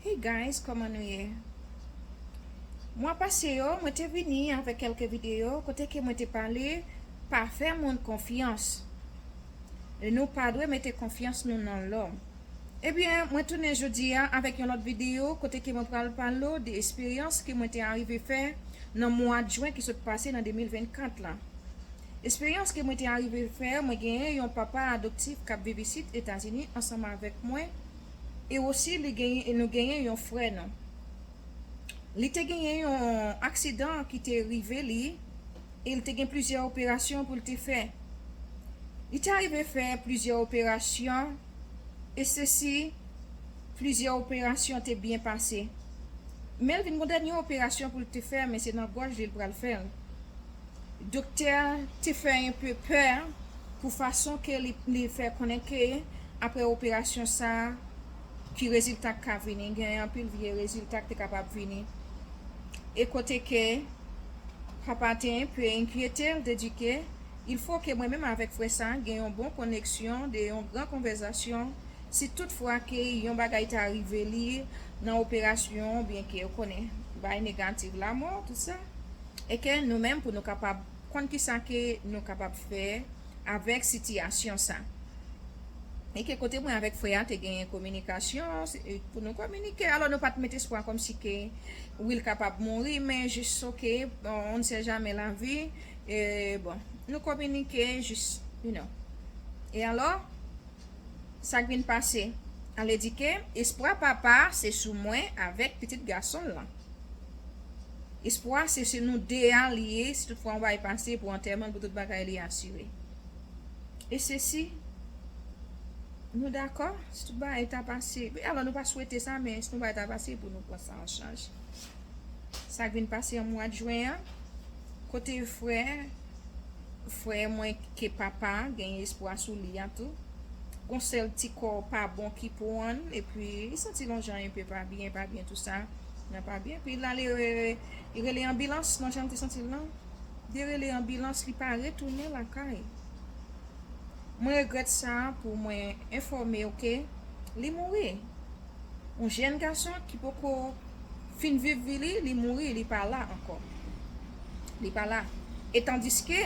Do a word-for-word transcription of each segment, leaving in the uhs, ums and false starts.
Hey guys, kòman nou ye? Mwa pase yo, mwen te vini avèk kèlke videyo kote ke mwen te pale pa fè moun konfyans. E nou pa dwe mete konfyans nou nan lòm. Ebyen, mwen tounen jodi a avèk yon lòt videyo kote ke mwen pral pale w de esperyans ke mwen te arive fè nan mwa jen ki sot pase nan de mil vennkat la. Esperyans ke mwen te arive fè, mwen genyen yon papa adoptif k ap viv isit Etazini ansanm avèk mwen, e osi li genyen, nou genyen yon frè nou. Li te genyen yon aksidan ki te rive li, e li te gen plizyè operasyon pou l te fè. Li te arive fè plizyè operasyon, e sesi, plizyè operasyon te byen pase. Men l vin gen dènye operasyon pou l te fè, men se nan gòj li l pral fè l. Doktè te fè enpe pè pou fason ke li, li fè konnen ke apre operasyon sa, ki rezilta k ka vini, gen anpil vye rezilta k te kapab vini. E kote ke papa te enpe enkyete, l te di ke il fo ke mwen menm avèk frè sa gen yon bon koneksyon, de yon gran konvèzasyon, si tout fwa ke yon bagay ta rive li nan operasyon, oubyen ke yo konnen bay negatif, lamò, tout sa, e ke nou menm pou nou kapab konn kisa ke nou kapab fè avèk sitiyasyon sa. E ke kote mwen avèk frè a te genyen kominikasyon, se, pou nou kominike. Alò nou pa t met espwa kòmsi ke wi l kapab mouri, men jis oke, bon, on ne sait jamais la vie. E bon, nou kominike jis, you know. E alò, sa k vin pase? Ale di ke espwa papa se sou mwen avèk pitit gason l lan. Espwa se, se nou de a li ye, si tout fwa yon bagay pase pou antèman l, pou tout bagay li asire. E sesi, nou dakò, si tout bagay ta pase, alò nou pa swete sa, men si tout bagay ta pase pou nou pran sa an chaj. Sa k vin pase an mwa jen an, kote frè, frè mwen ke papa genyen espwa sou li a tou. Gon sèl ti kò pa bon ki pran l, epi li santi l yon jan enpe pa byen, pa byen tou sa, nan pa byen. Epi l ale, li rele anbilans nan jan l te santi l lan. Li rele anbilans, li pa retounen lakay. Mwen regrèt sa pou mwen enfòme w ke li mouri. Yon jèn gason ki poko fin viv vi li, li mouri, li pa la ankò. Li pa la. E tandiske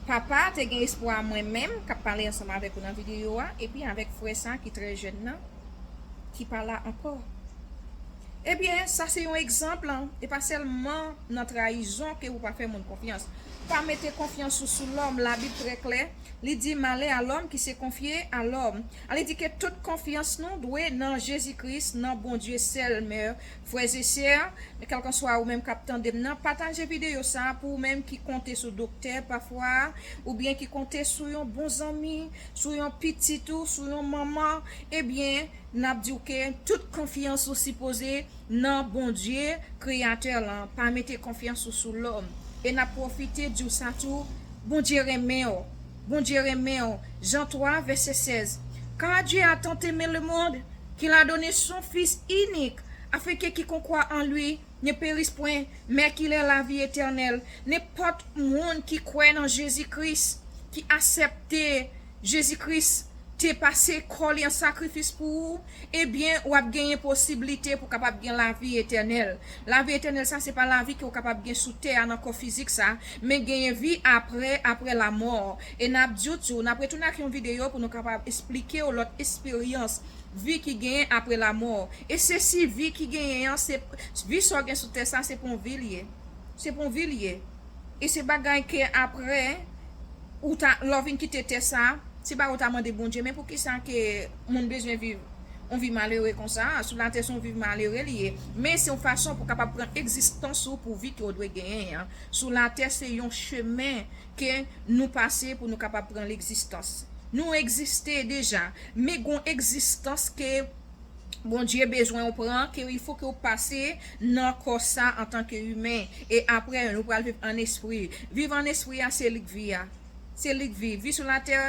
papa te gen espwa mwen menm k ap pale ansanm avèk ou nan videyo a, epi avèk frè sa ki trè jèn nan, ki pa la ankò. Ebyen, sa se yon egzanp, e pa sèlman nan trayizon ke ou pa fè moun konfyans. Pa mete konfyans ou sou lòm, Labib trè klè, li di, malè a lòm ki se konfye a lòm. A, li di ke tout konfyans nou dwe nan Jezi Kris, nan Bondye sèl. Men, frè e sè, kèlkanswa ou menm k ap tande m nan, pataje videyo sa a pou ou menm ki konte sou doktè pafwa, oubyen ki konte sou yon bon zanmi, sou yon pitit ou, sou yon manman, ebyen, n ap di w ke tout konfyans ou sipoze nan Bondye, Kreyatè lan. Pa mete konfyans ou sou lòm. E n ap pwofite di w sa tou, Bondye renmen w. Bondye renmen w. Jan twa, vèsè sèz. Car Dieu a tant aimé le monde, qu'il a donné son Fils unique, afin que quiconque croit en lui ne périsse point, mais qu'il ait la vie éternelle. Nenpòt moun ki kwè nan Jezi Kris, ki aksepte Jezi Kris te pase kò li an sakrifis pou ou, ebyen, w ap genyen posiblite pou kapab gen lavi etènèl. Lavi etènèl sa, se pa lavi ke w kapab gen sou tè a nan kò fizik sa, men genyen vi apre, apre lamò. E n ap di w tou, n ap retounen ak yon videyo pou nou kapab esplike w lòt esperyans vi ki genyen apre lamò. E se si vi ki genyen an, se vi sa w gen sou tè sa, se pa yon vi l ye. Se pa yon vi l ye. E se bagay ke apre, ou ta, lè w vin kite tè sa, se bagay ou ta mande Bondye, men poukisa ke moun bezwen viv yon vi malere konsa? Sou latè se yon vi malere li ye. Men se yon fason pou kapab pran egzistans ou pou vi ke w dwe genyen an. Sou latè se yon chemen ke nou pase pou nou kapab pran legzistans. Nou egziste deja, men gon egzistans ke Bondye bezwen w pran, ke il fo ke w pase nan kò sa antanke imen. E apre, nou pral viv an espri. Viv an espri a, se li k vi a. Se li k vi. Vi sou latè,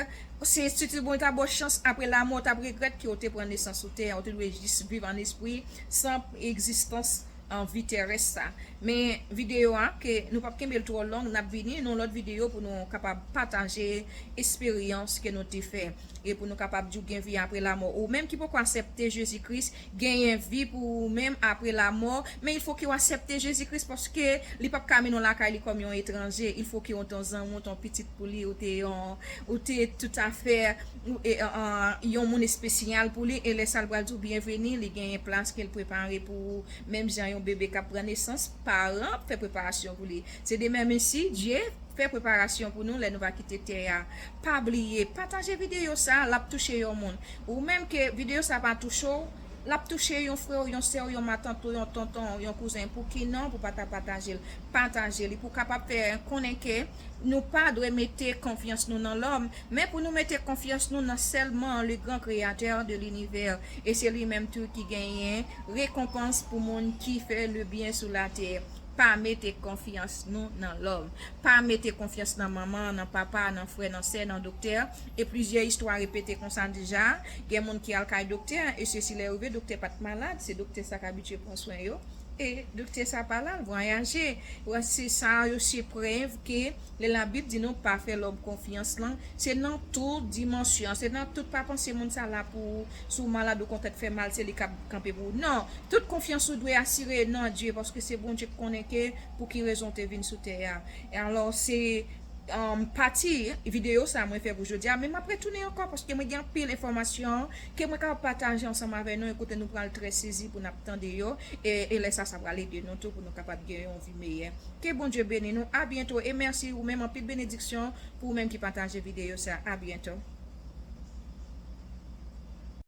se, si Bondye ta ba w chans, apre lamò, w t ap regrèt ke w te pran nesans sou tè a. Ou te dwe jis viv an espri, san egzistans an vi terès sa. Men videyo a, ke nou p ap kenbe l twò long, n ap vini nan lòt videyo pou nou kapab pataje esperyans ke nou te fè. E pou nou kapab di w gen vi apre lamò. Ou menm ki poko aksepte Jezi Kris, genyen vi pou ou menm apre lamò. Men il fo ke w aksepte Jezi Kris paske li p ap ka mennen w lakay li kòm yon etranje. Il fo ke w t on zanmi, w t on pitit pou li, ou te yon, ou te toutafè ou, e, an, an, yon moun espesyal pou li. E lè sa l pral di w byenveni, li genyen plas ke l prepare pou ou. Menm jan yon bebe k ap pran nesans, paran ap fè preparasyon pou li. Se de menm ensi, Dye fè preparasyon pou nou lè nou va kite tè a. Pa bliye, pataje videyo sa, l ap touche yon moun. Ou menm ke videyo sa pa touche w, l ap touche yon frè w, yon sè w, yon matant ou, yon tonton w, yon kouzen. Pou ki non, pou pa ta pataje l. Pataje li pou kapab fè konnen ke nou pa dwe mete konfyans nou nan lòm, men pou nou mete konfyans nou nan sèlman le grand créateur de l'univers. E se li menm tou ki genyen rekonpans pou moun ki fè le byen sou latè. Pa mete konfyans nou nan lòm. Pa mete konfyans nan manman, nan papa, nan frè, nan sè, nan doktè. E plizyè istwa repete konsa deja. Gen moun ki al kay doktè, e sesi lè yo rive, doktè pa t malad, se doktè sa k abitye pran swen yo. E doktè sa pa la, l vwayaje. Wè, se sa yo se prèv ke lè Labib di nou pa fè lòm konfyans lan, se nan tout dimansyon, se nan tout, pa panse moun sa la pou ou, si w malad ou kontan fè mal, se li k ap kanpe pou ou. Non, tout konfyans ou dwe asire nan Dye, paske se Bondye k konnen ke pou ki rezon w te vin sou tè a. E alò, se um, pati videyo sa mwen fè pou jodi a, men m ap retounen ankò paske mwen gen anpil enfòmasyon ke mwen kapab pataje ansanm avè nou, e kote nou pral trè sezi pou n ap tande yo, e, e lè sa, sa pral ede nou tou pou nou kapab gen yon vi meyè. Ke Bondye beni nou, a byento, e mèsi ou menm, anpil benediksyon pou ou menm ki pataje videyo sa, a byento.